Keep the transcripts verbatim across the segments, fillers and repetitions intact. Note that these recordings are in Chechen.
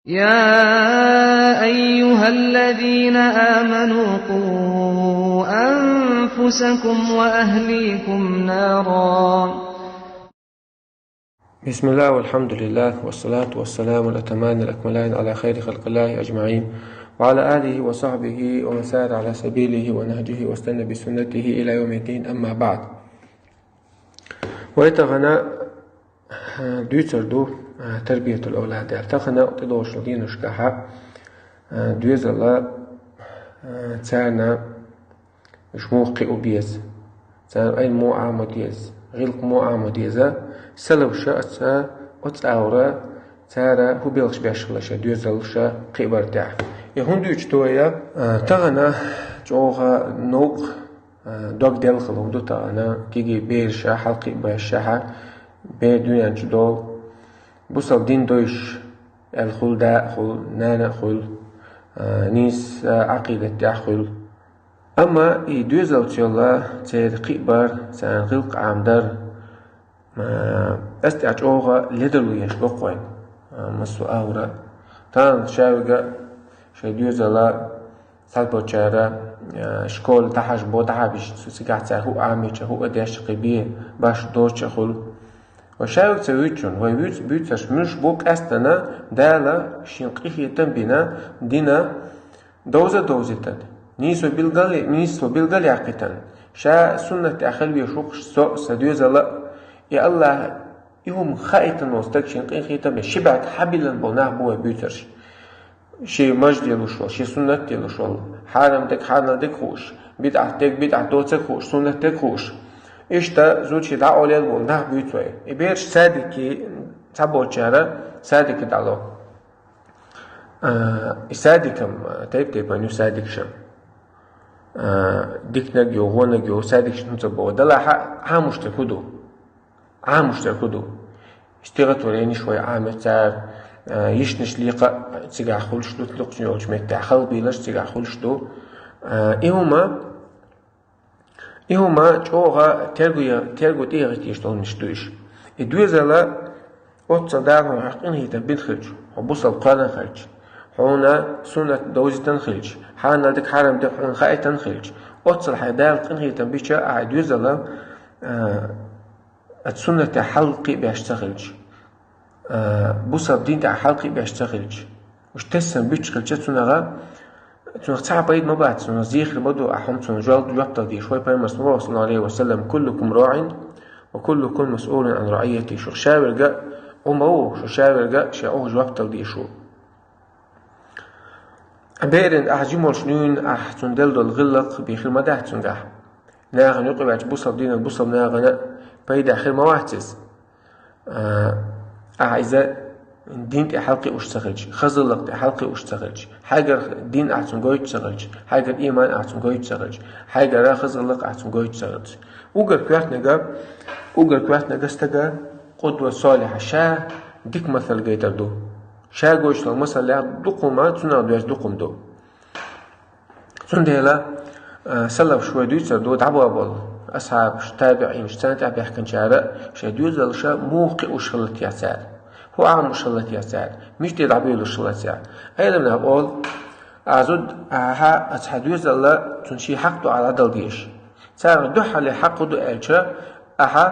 يا أيها الذين آمنوا قوا أنفسكم وأهليكم نارا. بسم الله والحمد لله والصلاة والسلام الأتمان الأكملان على خير خلق الله أجمعين وعلى آله وصحبه ومن سار على سبيله ونهجه واستنى بسنته إلى يوم الدين، أما بعد. Вай тахана, а, дуьйцур ду, а, тарбиятул авлад яхар. Тахана тӀедогӀучу дийнашкахьа, а, доьзала, а, царна уьш муха кхиа беза, царна Ӏилма муха Ӏама деза, гӀиллакх муха Ӏама деза, салафаша оцу, оцу агӀора цара хӀун белхаш беш хилла шайн доьзалш кхиабар тӀехь. И хӀунда дуьйцур ду вай, а, тахана чӀогӀа новкъа, а, дог делла хилла хӀума ду тахана, кегий бераш хьалакхиабеш шаьхьа, бер дуьнен чу долу, бусалба дин дойуш аьлла хуьлу, да а хуьлу, нана а хуьлу, а, нийса Ӏакъидат тӀехь хуьлу. Амма и доьзалца йолу церан кхиабар, царна гӀиллакх Ӏамадар, а, аса тӀехь чӀогӀа ледарло еш боккхуьйту, а, массо а агӀора. Тахана ша верг а шайн доьзала цхьаболчара, а, школа дӀахьажабо, дӀахьабеш, цигахь цара хӀуъа Ӏамийча, хӀуъа деш, кхин бен баш доцуш а хуьлу. Вай ша верг ца вуьйцучунна, вай вуьйц-, буьйцурш муьлш бу, къаьстина Дала шен къинхетам бина, дина довза а довзийтина, нийсо билгал, нийсо билгал яьккхийтина, ша суннат тӀехь хила везаш ву-кх со а, сан доьзал а, и АллахӀ, и хӀума хаийтина волу стаг шен къинхетам бина, ши бӀаьрг хьабиллина болу нах бу вай буьйцурш. Шен маж делуш волу, шен суннат делуш волу, хьарам дерг, хьанал дерг хууш, бидӀат дерг, бидӀат доцург хууш, суннат дерг хууш. Иштта зудчий дӀаолаелла болу нах буьйцу вай. И бераш садике, цхьаболчара садике дӀало. А, и садикам, а, тайп-тайпана ю садикаш. А, диканиг ю, вониг ю, садикашна хӀума ца боху. Делахь а, Ӏамош дерг хӀун ду? Ӏамош дерг хӀун ду? Стихотворенеш вай Ӏамийта цара, а, йишнаш лекха цигахь хуьлуш ду, лукхачу йолчу меттехь халхабийларш цигахь хуьлуш ду. А, и хӀума, и хӀума чӀогӀа терго я-, терго тӀехӀиттийша долунаш ду уьш. И доьзал а, оццул Дала хьуна къинхетам бина хилча, хьо бусалба кхоьллина хилча, хьуна суннат довзийтина хилча, хьанал дерг, хьарам дерг хьуна хаийтина хилча, оццул хьайн Дала къинхетам бича, ахьа и доьзал а, а, оцу суннатехь хьалакхиабеш ца хилча, а, бусалба дин тӀехь хьалакхиабеш ца хилча, уьш тесна буьтуш хилча, цунах, цунах цхьа а пайда ма бац, цунах зехар ма ду, ахь хӀума цунна жоп, жоп дала дезаш. Вай Пайхамара, саллаллаху алейхи ва саллям: «Куллукум раӀин ва куллукум масъулун ан раӀийятихи». Шух ша верг а Ӏу ма ву, шух ша верг а шен Ӏух жоп дала дезаш ву. Беран ахь жима волуш дуьйна ахь цунна делла долу гӀиллакх бен хир ма дац цуьнгахь. Нахана юкъа ваьлча бусалба динан, бусалба нахана пайда хир ма вац иза. А, ахь иза дин тӀе хьалакхиуш ца хилча, хазаллакх тӀе хьалакхиуш ца хилча, хьайгара дин ахь цунна гойтуш ца хилча, хьайгара ийман ахь цунна гойтуш ца хилча, хьайгара хазаллакх ахь цунна гойтуш ца хилча. Уггар коьртаниг, уггар коьртаниг стага къудва солиха, ша дика масал гайтар ду. Ша гойтуш долу масалех дукха хӀума, цунах доьзна дукха хӀума ду. Цундела, а, салафаш вай дуьйцур ду, дӀабоьлху болу асхьабаш, табиӀинаш, царна тӀехь баьхкинчара шайн доьзалш муха кхиуш хилла те цара, хӀун Ӏамош хилла те цара, мича тӀе дӀабуьйлуш хилла цара. Ӏеламнаха олу, а, зуда, ахьа, а, цхьа доьзал а, цунна шен хьакъ ду ахь дӀадала дезаш. Царах дуьххьарлера хьакъ хӀун ду аьлча, ахьа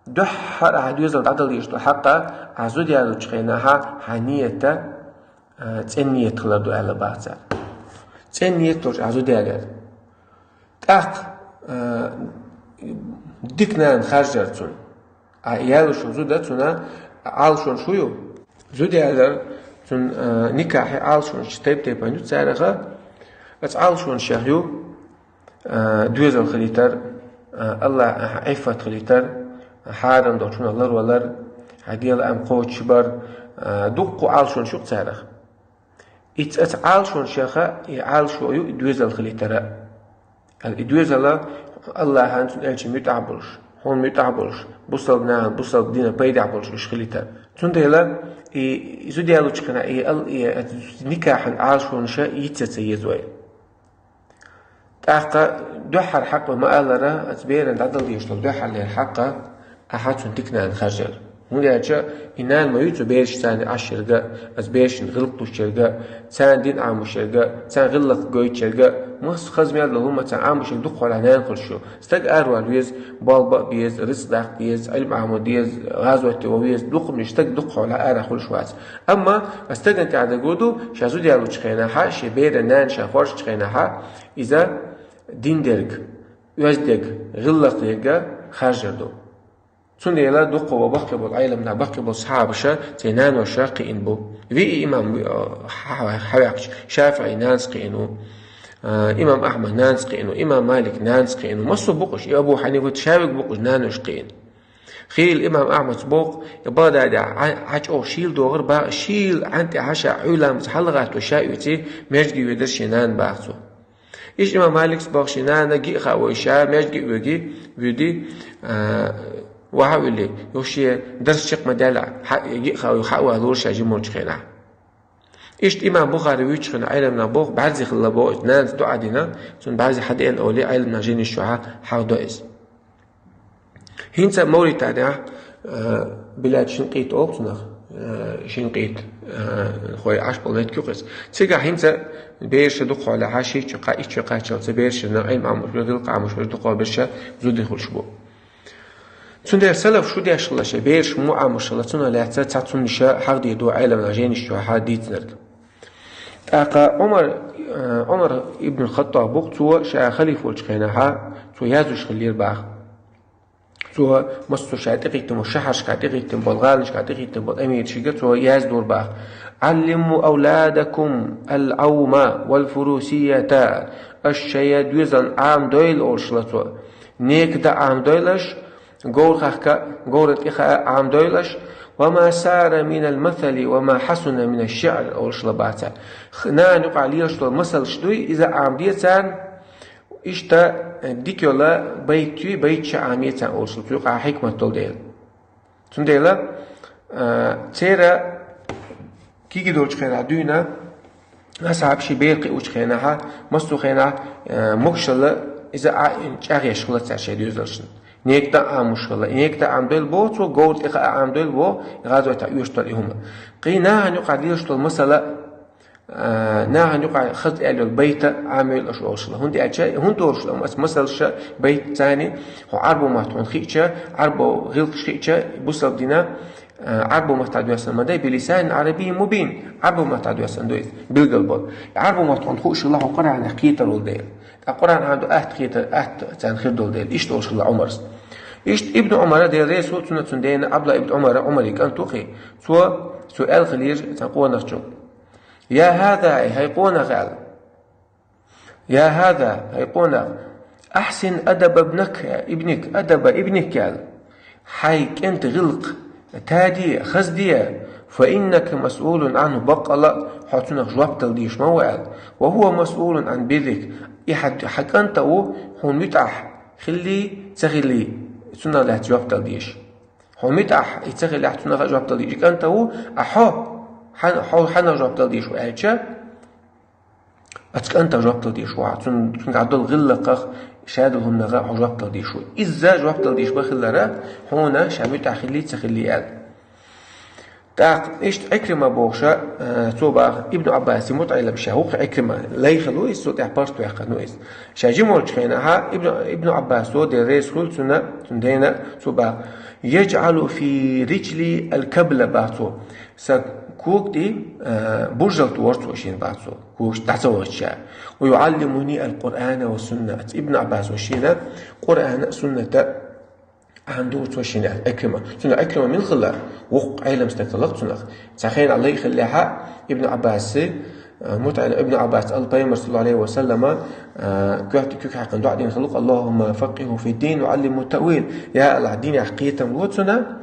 дуьххьара ахьа доьзал дӀадала дезаш долу хьакъ, ахьа зуда ялучу хенахьа хьан нийят, а, цӀена нийят хилар ду аьлла баха цара. ЦӀена нийят долуш ахьа зуда ялаяр. ТӀаккха, а, дика нана харжар цунна. А ялуш зуда цунна Ӏалашонаш ю? Зуда ялар цунна, а, никахье Ӏалашонаш тайп-тайпана ю цараха. Оцу Ӏалашонашех ю, а, доьзал хилийтар, а, Аллах, а, Ӏиффат хилийтар, а, хьарам долчунах ларвалар, хьан дела ам кхочушбар, а, дуккха Ӏалашонаш ю-кх царах. Ица оцу Ӏалашонашеха и Ӏалашо ю и доьзал хилийтара. Ала и доьзала Аллахьан, цуьнан элчан муьтӀахь болуш, хьуна муьтӀахь болуш, бусалба нахана, бусалба дина пайдехь болуш уьш хилийтар. Цундела и, и зуда ялучу хенахь и ал-, и, и никахьан Ӏалашонаша йицъян ца еза вай. ТӀаккха дуьххьара хьакъ вай ма-аллара, оцу берана дӀадала дезаш долу дуьххьарлера хьакъ, ахьа цунна дика нана харжар. ХӀунда аьлча и нана ма ю цу берашца Ӏаш ерг, аз берашна гӀиллакх луш ерг, царна дин Ӏамош ерг, царна гӀиллакх гойташ ерг, массо хаза мел дола хӀума царна Ӏамош ерг дукха хьолахь нана хуьлуш ю. Стаг аравала веза, болх бан а беза, рицкъ даккха деза, Ӏилма Ӏамо деза, гӀазоте вала веза, дукха хӀуманаш стаг дукха хьолахь арахь хуьлуш вац. Амма а стагана тӀехь дагадоагӀа, ша зуда ялочу хенахь, шен беран нана ша хоржучу хенахь, иза дин дерг, оьзда дерг, гӀиллакх ерг харжар ду. Цундела дуккха а баккхий болу Ӏеламнах, баккхий болу сахьабаша церан наноша кхиъна бу. Виъ имам, э, хьа-, хьаваьккхича, ШафиӀий нанас кхиъна ву, э, имам Ахьмад нанас кхиъна ву, имам Малик нанас кхиъна ву. Массо а бу-кх уьш, и Абу Хьанифат шавиг бу-кх уьш наноша кхиъна. Хийла имам Ахьмадс боху, я Багъдадехь Ӏа-, Ӏачу оха шийла догӀура бах, шийла Ӏан тӀехь ша Ӏуьйламца хьалагӀатто ша оьций, маьждиге ведар шен нана бах цо. Иштта имам Маликс боху шен нана гиъ хаа вой ша, маьждиге а веги, вуьди, а, ваха а вилли, юха шен дарс чекх ма даьлла, хьа-, гиъ хаа вой хьа а валора ша жима волчу хенахь. Иштта имам Бухари вуьйчу хенахь Ӏеламнах боху, бӀаьрзе хилла боху, нанас дуӀа дина, цунна бӀаьрзе хьадеана олий Ӏеламнах жайнаш чохь хьахадо иза. ХӀинца Мавританехь, э, Билад Шинкъит олу цунах, э, Шинкъит, э, хой Ӏаш болу меттиг ю-кх иза. Цигахь хӀинца бераш дукха хьолахь, шийтта чу кха-, итт чу кхаччалц берашна Ӏилма Ӏамош бара, гӀиллакх Ӏамош бара, дукха бераш зуда хуьлуш бу. Цундела салаф шу деш хилла шайн бераш муха Ӏамош хилла, цунах лаьцна цхьа цунна ша хьахадийр ду Ӏеламнах жайнаш чохь дийцинарг. ТӀаккха Ӏумар, э, Ӏумар ибн Хаттаб бу-кх, цо ша халифа волчу хенахь, цо яздеш хиллера бах. Цо массо а ша тӀекхийтина болу шахьаршка тӀекхийтина болу, гӀаланашка тӀекхийтина болу амирашка цо яздора бах: «Ӏаллиму авладакум ал-Ӏавма вал-фурусията». Аша шайн доьзална Ӏамадойла олуш хилла цо. Нека дан Ӏамадойла аша, говр хахка, говран тӀе хаа Ӏамадойла аша, «ва ма сара минал масали ва ма хьасуна мина шиӀр» олуш хилла бах цо. Х-, нахана юкъахь лелаш долу масалш дуй, иза Ӏамаде царна, иштта, э, дика йолу байт юй, байташ Ӏамае царна олуш хилла, цу юкъахь хьикмат долу дела. Цундела, э, церан кегий долчу хенахь дуьйна, асхьабаш ши бер кхиучу хенахь, массо а хенахь, э, могушалла иза а чӀагӀъеш хилла цара шайн доьзалшна. Нека дан Ӏамош хилла. Нека дан Ӏамадойла боху цо, говр тӀе хаа Ӏамадойла боху, гӀазотехь оьшуш долу и хӀума. Кхин нахана юкъахь лелаш долу масала, а, нахана юкъахь хаза аьлла йолу байта Ӏамойла аша олуш хилла. ХӀунда аьлча, хӀунда олуш хилла аса масалша, байташца, хьо Ӏарбо мотт хьуна хиъча, Ӏарбо гӀиллакхаш хиъча, бусалба дина, а, Ӏарбо маттахь доьссина ма дай, билисанин Ӏарабиййин мубин, Ӏарбо маттахь доьссина ду иза, билгал болу. Ӏарбо мотт хьуна хууш хилла хьо Къуръанах кхетар волу дела. Ткъа Къуръан Ӏамадо атта кхетар, атта царна хир долу дела. Иштта олуш хилла Ӏумарс. Иштта Ибн Ӏумара, Дела реза хуьлда цунна, цуьнан дена Ӏабдулла ибн Ӏумара, Ӏумаран кӀант ву-кх и. Цо, цо аьлла хиллера цхьана къонахчунга: «Я хӀаза, ай, хӀай къонах», аьлла. «Я хӀаза, хӀай къонах, ахьсин адаба ибнак, ибник, адаба ибник», аьлла. «Хьайн кӀентан гӀиллакх таде, хазде, фа иннака масъулун Ӏанху, баккъалла а хьо цунах жоп дала дезаш ма ву», аьлла. «Ва хӀува масъулун Ӏан биррик». И хьан, хьан кӀант а ву, хьуна муьтӀахь хиллий, ца хиллий, цунах лаьцна жоп дала дезаш. Хьуна муьтӀахь и ца хиллехь, цунах а жоп дала дезаш. И кӀант а ву, а хьо, хьан, хьо, хьанах жоп дала дезаш ву аьлча, оцу кӀантах жоп дала дезаш ву хьо, цунна, цуьнгахь долу гӀиллакхах, шадолу хӀуманах хьо жоп дала дезаш ву. Иза жоп дала дезаш бан хилара, хьуна ша муьтӀахь хиллий, ца хиллий аьлла. ТӀаккха иштта Ӏикрима бохуша, э, цо баха Ибн Ӏаббаси мутаӀелам ша хӀокху Ӏикрима лайхалу иза, цо тӀехь паргӀат ваьккхина ву иза. Ша жима волчу хенахь Ибн, Ибн Ӏаббасо, Дела реза хуьлда цунна, цуьнан дена, цо баха: «ЯджӀалу фи риджли ал-кабла», баха цо. Сан кога тӀе, а, буржал тохар цо шена баха цо, когаш дӀа ца вахча. «Ва юӀаллимуни ал-Къуръана ва сунна». Ибн Ӏаббасо шена Къуръана а, сунната а Ӏамадора цо шена, аьлла Ӏикрима. Цуьнан Ӏикрима мила хилла? Воккха Ӏелам стаг хилла-кх цунах. Цхьа хенахь лай хиллехьа, Ибн Ӏаббаси, а, мутаӀелам Ибн Ӏаббас аьлла, Пайхамар, саллаллаху Ӏалайхи ва саллама, а, коьрта куьг хьаькхна доӀа дина хилла-кх: «Аллахумма факкъиху фид-дин ва Ӏаллимху т-таъвил». Я АллахӀ, динехь кхетам ло цунна,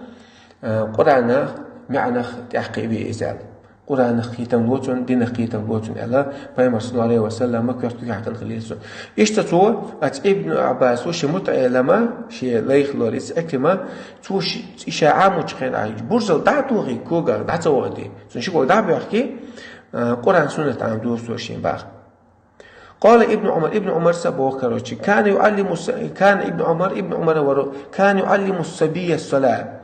а, Къуръанах, маьӀнах тӀаьхьакхиаве иза аьлла. Къуръанах кхетам ло цунна, динах кхетам ло цунна аьлла, Пайхамар, саллаллаху Ӏалайхи ва саллама, коьрта куьг хьаькхна хилла цо. Иштта цо, оцу Ибн Ӏаббасо шен мутаӀелама, шен лайх лорийца Ӏикрима, цо ши-, и ша Ӏамочу хенахь, буржал дӀа а тохий, когах дӀа ца вахийта, цунна ши ког дӀа а боьхкий, а, Къуръан, суннат Ӏамадора цо шена баха. Къала Ибн Ӏумар, Ибн Ӏумарса боху, короче, кана юӀаллиму с-, кана Ибн Ӏумар, Ибн Ӏумара вара, кана юӀаллиму с-сабийя с-сала.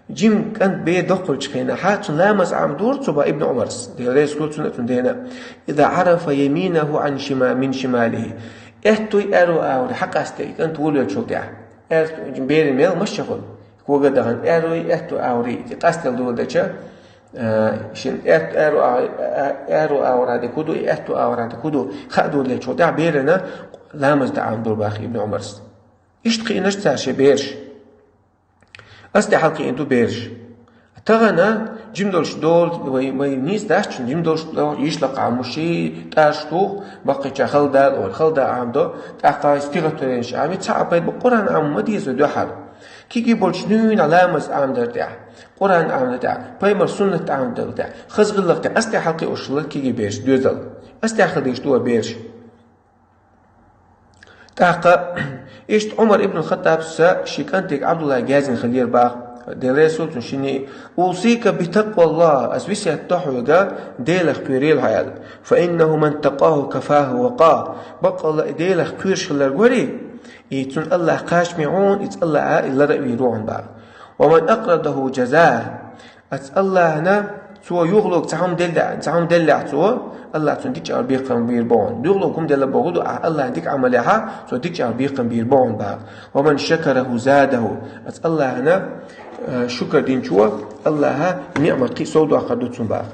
Жим кӀант бер доккхача хенахьа, цунна ламаз Ӏамадора цу ба Ибн Ӏумарс, Дела реза хуьлда цунна а цун дена: «إذا عرف يمينه عن شما-، من شماله». Аьттуй аьрру агӀор хьакъастаде и кӀант волавеллачул тӀехьагӀа. Аьрру беран мел маша хуьлу, кога а дахана, аьрруй аьтту агӀор и къастаделла доладелча, а, шен аьтту аьрру агӀ-, а-, аьрру агӀор дика ду, и аьтту агӀор дика ду хаа доладеллачул тӀехьагӀа берана ламаз дан Ӏамадора бах Ибн Ӏумарс. Иштта кхиънарш цара шайн бераш. Ас тӀехьа кхиъна ду бераш. Тахана жим долуш долу вай, вай нийса дац шуна, жим долуш долу йишлакх Ӏамош, тӀарш туху, баккхийча хала дала олу, хала да Ӏамадо, тӀаккха стигалара Ӏамий, цхьа а пайда бу, Къуръан Ӏама ма деза дуьхьал. Кегий болчу нуьйна ламаз Ӏамадар тӀехь, Къуръан Ӏамадар тӀехь, пайхамар суннат Ӏамадар тӀехь, хаза гӀиллакх тӀехь, ас тӀехьа кхиъуш хилла кегий бераш доьзал. Ас тӀехь хила дезаш ду бераш. ТӀаккха иштта Ӏумар ибн Хаттабс ши кӀантиг Ӏабдуллахьга яздина хилира бах, Дела реза хуьлда цунна шинна: «أوصيك بتقوى الله», ас весет до хьоьга, Делах кхоьрийла хьо аьлла. «فإنه من اتقاه كفاه وقاه». Баккъалла и Делах кхоьруш хилар гори, и цунна Аллахь кхачаме хьуна, иза Аллахьа и лар а вийр ву хьуна бах. «ومن أقرضه جزاه». Ас Аллахьна цо юхалург цхьа хӀума делла, цхьа хӀума деллехь цо, Аллахь цунна дикачу агӀор бекхам бийр бу хьуна. Юхалург хӀума делла боху ду, ахь Аллахьна дика Ӏамал яхьа, цо дикачу агӀор бекхам бийр бу хьуна бах. «ومن شكره زاده». Ас Аллахьна, э, шукар динчо, Аллахьа ниӀмат кхин а сов доккхур ду цунна бах.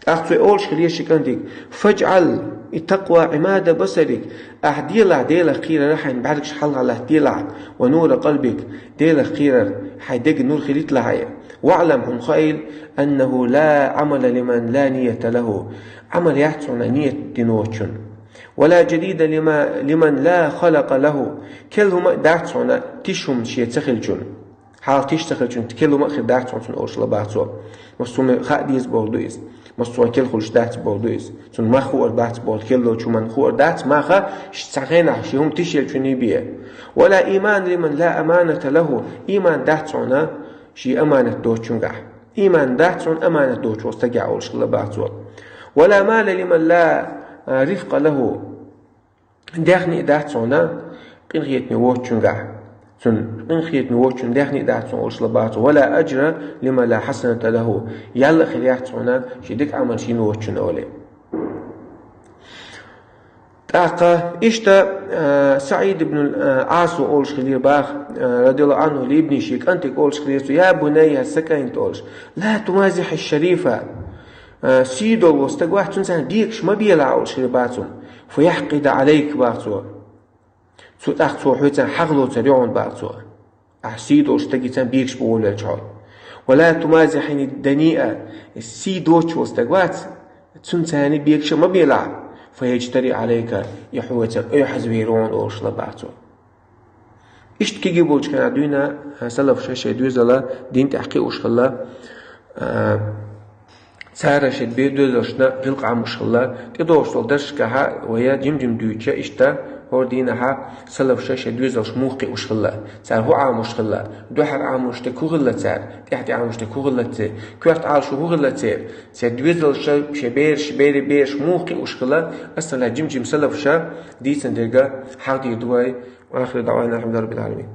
ТӀаккха цо олуш хилира ши кӀантиг: «فاجعل التقوى عماد بصرك». Ахь делахь Делах кхерар хьайн бӀаьргаш хьалха латтаделахь, «ونور قلبك», Делах кхерар хьайн деган нур хилийталахь. «واعلم», хьуна хаийла, «أنه لا عمل لمن لا نية له». Ӏамал яц хьуна ният дина воцчун. «ولا جديد لما، لمن لا خلق له». Керла хӀума а дац хьуна тиша хӀума шен ца хилчун. Хьалха тиша ца хилчун керла хӀума а хир дац хьуна цунна, олуш хилла бах цо. Массо хӀума хаа деза бохург ду иза. Массо хӀума керла хуьлуш дац бохург ду иза. Цунна мах хуур бац боху, керла долчу хӀуманна хуур дац маха, ш-, цхьа хенахь ши хӀума тиша елчунна бен. «ولا إيمان لمن لا أمانة له». Ийман дац хьуна шен аманат доцучунгахь. Ийман дац хьуна аманат доцучу стагехь, олуш хилла бах цо. «ولا مال لمن لا، а, رفق له». Даьхни а дац хьуна къинхетаме воцучунгахь. Цунна къинхетаме воцучунна даьхни а дац хьуна, олуш хилла бах цо. «ولا أجر لمن لا حسنة له». Ял а хир яц хьуна шен дика Ӏамал шена воцучунна, олий. ТӀаккха иштта, а, СаӀид ибн, а, Ӏасо олуш хилира бах, а, радияллаху Ӏанху, либни шен кӀантиг олуш хилира цо: «يا بني», сан кӀант, олуш, «لا تمازح الشريف». А, сий долу стаг вац, цуьнца бегаш ма белахь, олуш хилира бах цунна. «فيحقد عليك», бах цо. Цу тӀаккха цо хьоьца хьагӀ лоцур ю хьуна, бах цо. Ахь сий долчу стагца бегаш бу волавелча хьо. «ولا تمازح الدنيء», сий доцуш волу стаг вац, цуьнца бегаш ма белахь. «فيجترئ عليك», и хьоьца оьхьазвер ву хьуна, олуш хилла бах цо. Иштта кегий болчу хенахь дуьйна, а, салафаша шайн доьзал дин тӀехь кхиъуш хилла, а, цара шайн бер доьзалшна гӀиллакх Ӏамош хилла. ТӀедогӀуш долу дарсашкахь вай жим-жима дуьйцуш, иштта хӀора дийнахь салафаша шайн доьзалш муха кхиъуш хилла, цара хӀун Ӏамош хилла, дуьхьал Ӏамош дерг хӀун хилла цара, тӀаьхьа тӀе Ӏамош дерг хӀун хилла церан, коьрта Ӏалашо хӀун хилла церан, церан доьзалша шайн бераш, берийн бераш муха кхиъуш хилла, аса лаьа жим-жима салафаша дийцина дерг хьахдийр ду вай. وآخر دعوانا الحمد لله رب العالمين.